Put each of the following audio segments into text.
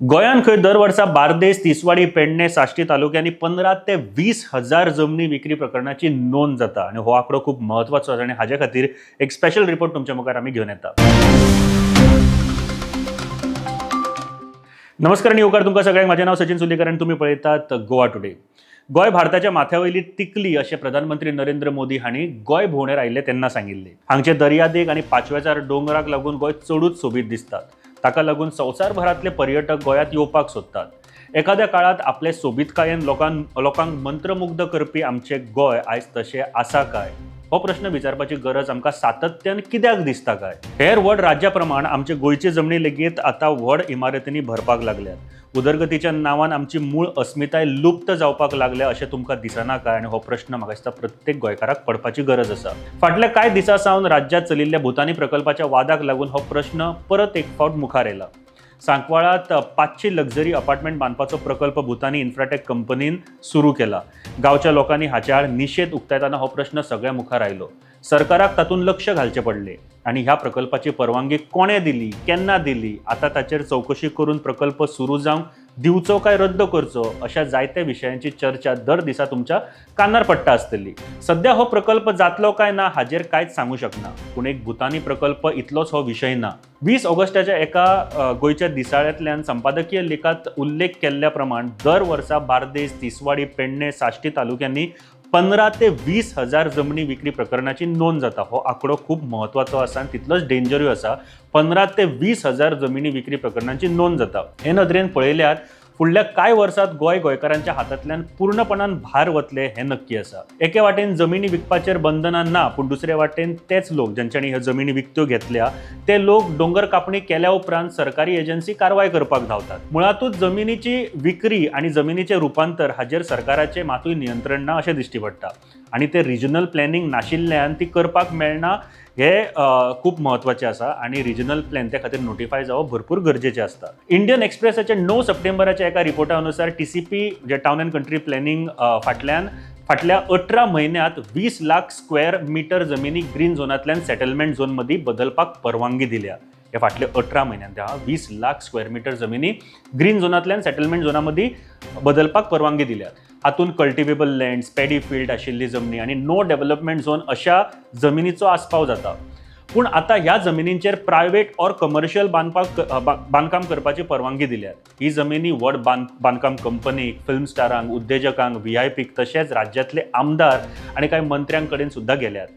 गोंयांत खंय दर वर्सा बार्देस, तिसवाडी, पेडणे, साश्टी तालुक्यांनी 15 ते 20 हजार जमनी विक्री प्रकरणाची नोंद जाता आनी हो आंकडो खूब म्हत्वाचो आसा आनी हाजे खातीर एक स्पेशल रिपोर्ट तुमच्या मुखार आमी घेवन येता. नमस्कार आनी येवकार तुमकां सगळ्यांक. म्हाजें नांव सचिन सुर्लीकर आनी तुमी पळयतात गोवा टुडे. गोंय भारताच्या माथ्या वयली तिकली अशें प्रधानमंत्री नरेंद्र मोदी हांणी गोंय भोंवडेर आयिल्ले तेन्ना सांगिल्लें. हांगचे दर्यादेग आनी पाचव्याचार दोंगराक लागून गोंय चडूच सोबीत दिसतात. ताका लागून संवसारभरांतले पर्यटक गोंयांत येवपाक सोदतात. एखाद्या काळांत आपले सोबीतकायेन लोकांक मंत्रमुग्ध करपी आमचें गोंय आयज तशें आसा काय हो प्रश्न विचारपाची गरज आमकां सातत्यान कित्याक दिसता काय? हेर व्हड राज्या प्रमाण आमचे गोंयची जमनी लेगीत आतां व्हड इमारतींनी भरपाक लागल्यात. उदरगतीच्या नांवान आमची मूळ अस्मिताय लुप्त जावपाक लागल्या अशें तुमकां दिसना काय? आनी हो प्रश्न म्हाका दिसता प्रत्येक गोंयकाराक पडपाची गरज आसा. फाटल्या कांय दिसां सावन राज्यांत चलिल्ल्या भूतानी प्रकल्पाच्या वादाक लागून हो प्रश्न परत एक फावट मुखार आयला. सांकवाळांत 500 लक्झरी अपार्टमेंट बांदपाचो प्रकल्प भूतानी इन्फ्राटेक कंपनीन सुरू केला. गांवच्या लोकांनी हाचे आड निशेध उक्तायतना हो प्रश्न सगळ्या मुखार आयलो. सरकाराक तातूंत लक्ष घालचें पडलें आनी ह्या प्रकल्पाची परवानगी कोणें दिली, केन्ना दिली, आतां ताचेर चवकशी करून प्रकल्प सुरू जावंक दिवचो काय रद्द करचो अशा जायत्या विशयांची चर्चा दर दिसा तुमच्या कानार पडटा आसतली. सद्या हो प्रकल्प जातलो काय ना हाजेर कांयच सांगू शकना, पूण एक भूतानी प्रकल्प इतलोच हो विशय ना. 20 ऑगस्टाच्या एका गोंयच्या दिसाळ्यांतल्यान संपादकीय लेखांत उल्लेख केल्ल्या प्रमाण दर वर्सा बार्देस, तिसवाडी, पेडणे, साश्टी तालुक्यांनी 15 ते 20 हजार जमनी विक्री प्रकरणाची नोंद जाता. हो आंकडो खूब म्हत्वाचो आसा आनी तितलोच डेंजरूय आसा. 15 ते 20 हजार जमिनी विक्री प्रकरणांची नोंद जाता. हे नदरेन पळयल्यार फुडल्या कांय वर्सांत गोंय गोंयकारांच्या हातांतल्यान पूर्णपणान भार वतले हें नक्की आसा. एके वाटेन जमिनी विकपाचेर बंधनां ना, पूण दुसरे वाटेन तेच लोक ज्यांच्यांनी ह्यो जमिनी विकत्यो घेतल्या ते लोक दोंगर कापणी केल्या उपरांत सरकारी एजन्सी कारवाय करपाक धांवतात. मुळांतूच जमिनीची विक्री आनी जमिनीचें रुपांतर हाजेर सरकाराचें मातूय नियंत्रण ना अशें दिश्टी पडटा आनी ते रिजनल प्लॅनिंग नाशिल्ल्यान ती करपाक मेळना हे खूब म्हत्वाचें आसा आनी रिजनल प्लॅन त्या खातीर नोटिफाय जावप भरपूर गरजेचें आसता. इंडियन एक्सप्रेसाच्या 9 सप्टेंबराच्या एका रिपोर्टा अनुसार TCP म्हणजे टावन अँड कंट्री प्लॅनिंग फाटल्या 18 म्हयन्यांत 20 लाख स्क्वेअर मिटर जमिनी ग्रीन झोनांतल्यान सेटलमेंट झोन मदीं बदलपाक परवानगी दिल्या. हे फाटले 18 म्हयन्यांत 20 लाख स्क्वेअर मिटर जमिनी ग्रीन झोनांतल्यान सेटलमेंट झोना मदीं बदलपाक परवानगी दिल्या. हातूंत कल्टिवेबल लँड्स, पॅडी फिल्ड आशिल्ली जमनी आनी नो डेव्हलपमेंट झोन अशा जमिनीचो आस्पाव जाता. पूण आतां ह्या जमिनींचेर प्रायवेट ऑर कमर्शियल बांदकाम करपाची परवानगी दिल्या. ही जमिनी व्हड बांदकाम कंपनीक, फिल्म स्टारांक, उद्देजकांक, VIPक तशेंच राज्यांतले आमदार आनी कांय मंत्र्यां कडेन सुद्दां गेल्यात.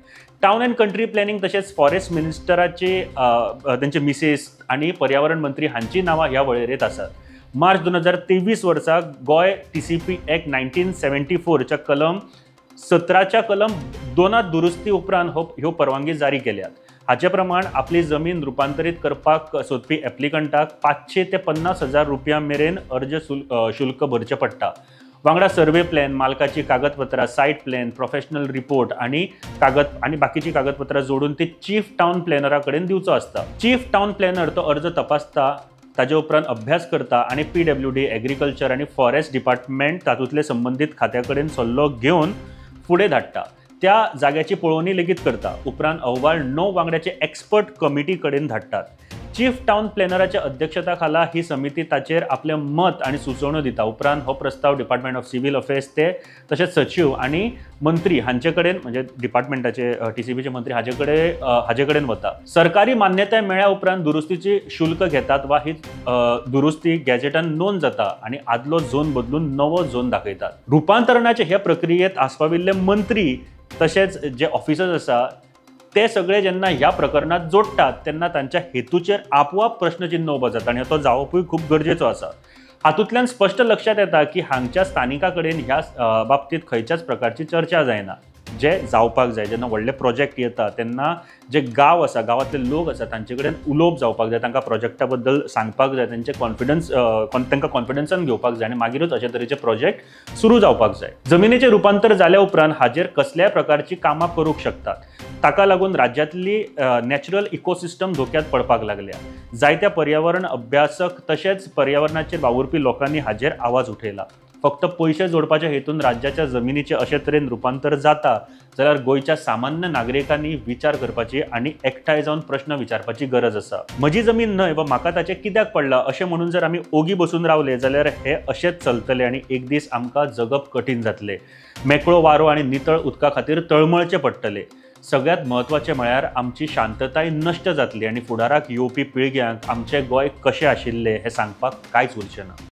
टावन अँड कंट्री प्लॅनिंग तशेंच फॉरेस्ट मिनिस्टराचे तेंचे मिसेस आनी पर्यावरण मंत्री हांची नांवां ह्या वळेरेंत आसात. मार्च 2023 वर्सा गोंय TCP act 1974च्या कलम 17च्या कलम 2 दुरुस्ती उपरांत ह्यो परवानगी जारी केल्यात. हाचे प्रमाण आपली जमीन रुपांतरीत करपाक सोदपी एप्लिकंटाक 500 ते 50 हजार रुपया मेरेन अर्ज शुल्क भरचें पडटा. वांगडा सर्वे प्लॅन, मालकाची कागदपत्रां, सायट प्लॅन, प्रोफेशनल रिपोर्ट आनी बाकीची कागदपत्रां जोडून ती चीफ टावन प्लॅनरा कडेन दिवचो आसता. चीफ टावन प्लॅनर तो अर्ज तपासता, ताजे उपरांत अभ्यास करता आनी PWD, agriculture आनी फॉरेस्ट डिपार्टमेंट तातूंतले संबंदीत खात्या कडेन सल्लो घेवन फुडें धाडटा. त्या जाग्याची पळोवणी लेगीत करता. उपरांत अहवाल 9 वांगड्याचे एक्सपर्ट कमिटी कडेन धाडटात. चीफ टावन प्लॅनराच्या अध्यक्षता खाला ही समिती ताचेर आपलें मत आनी सुचोवण्यो दिता. उपरांत हो प्रस्ताव डिपार्टमेंट ऑफ सिव्हील अफेर्स ते तशेंच सचीव आनी मंत्री हांचे कडेन म्हणजे डिपार्टमेंटाचे TCPचे मंत्री हाजे कडेन वता. सरकारी मान्यताय मेळ्ळ्या उपरांत दुरुस्तीची शुल्क घेतात वा ही दुरुस्ती गॅजेटान नोंद जाता आनी आदलो झोन बदलून नवो झोन दाखयतात. रुपांतरणाचे हे प्रक्रियेंत आस्पाविल्ले मंत्री तशेंच जे ऑफिसर्स आसा ते सगळे जेन्ना ह्या प्रकरणात जोडटात तेन्ना तांच्या हेतूचेर आपोआप प्रश्नचिन्ह उबो जाता आनी तो जावपूय खूब गरजेचो आसा. हातूंतल्यान स्पश्ट लक्षात येता की हांगच्या स्थानिकां कडेन ह्या बाबतींत खंयच्याच प्रकारची चर्चा जायना. जे जावपाक जाय, जेन्ना व्हडले प्रोजेक्ट येता तेन्ना जे गांव आसा, गांवांतले लोक आसा तांचे कडेन उलोवप जावपाक जाय, तांकां प्रोजेक्टा बद्दल सांगपाक जाय, तेंचे कॉन्फिडन्स तांकां कॉन्फिडन्सान घेवपाक जाय आनी मागीरूच अशे तरेचे प्रोजेक्ट सुरू जावपाक जाय. जमिनीचें रुपांतर जाल्या उपरांत हाजेर कसल्याय प्रकारची कामां करूंक शकतात. ताका लागून राज्यांतली नॅचरल इकोसिस्टम धोक्यांत पडपाक लागल्या. जायत्या पर्यावरण अभ्यासक तशेंच पर्यावरणाचेर वावुरपी लोकांनी हाजेर आवाज उठयला. फक्त पयशे जोडपाच्या हेतून राज्याच्या जमिनीचें अशे तरेन रुपांतर जाता जाल्यार गोंयच्या सामान्य नागरिकांनी विचार करपाची आनी एकठांय जावन प्रश्न विचारपाची गरज आसा. म्हजी जमीन न्हय वा म्हाका ताचें कित्याक पडलां अशें म्हणून जर आमी ओगी बसून रावले जाल्यार हे अशेंच चलतलें आनी एक दीस आमकां जगप कठीण जातलें. मेकळो वारो आनी नितळ उदका खातीर तळमळचें पडटलें. सगळ्यांत म्हत्वाचें म्हळ्यार आमची शांतताय नश्ट जातली आनी फुडाराक येवपी पिळग्यांक आमचें गोंय कशें आशिल्लें हें सांगपाक कांयच उरचें ना.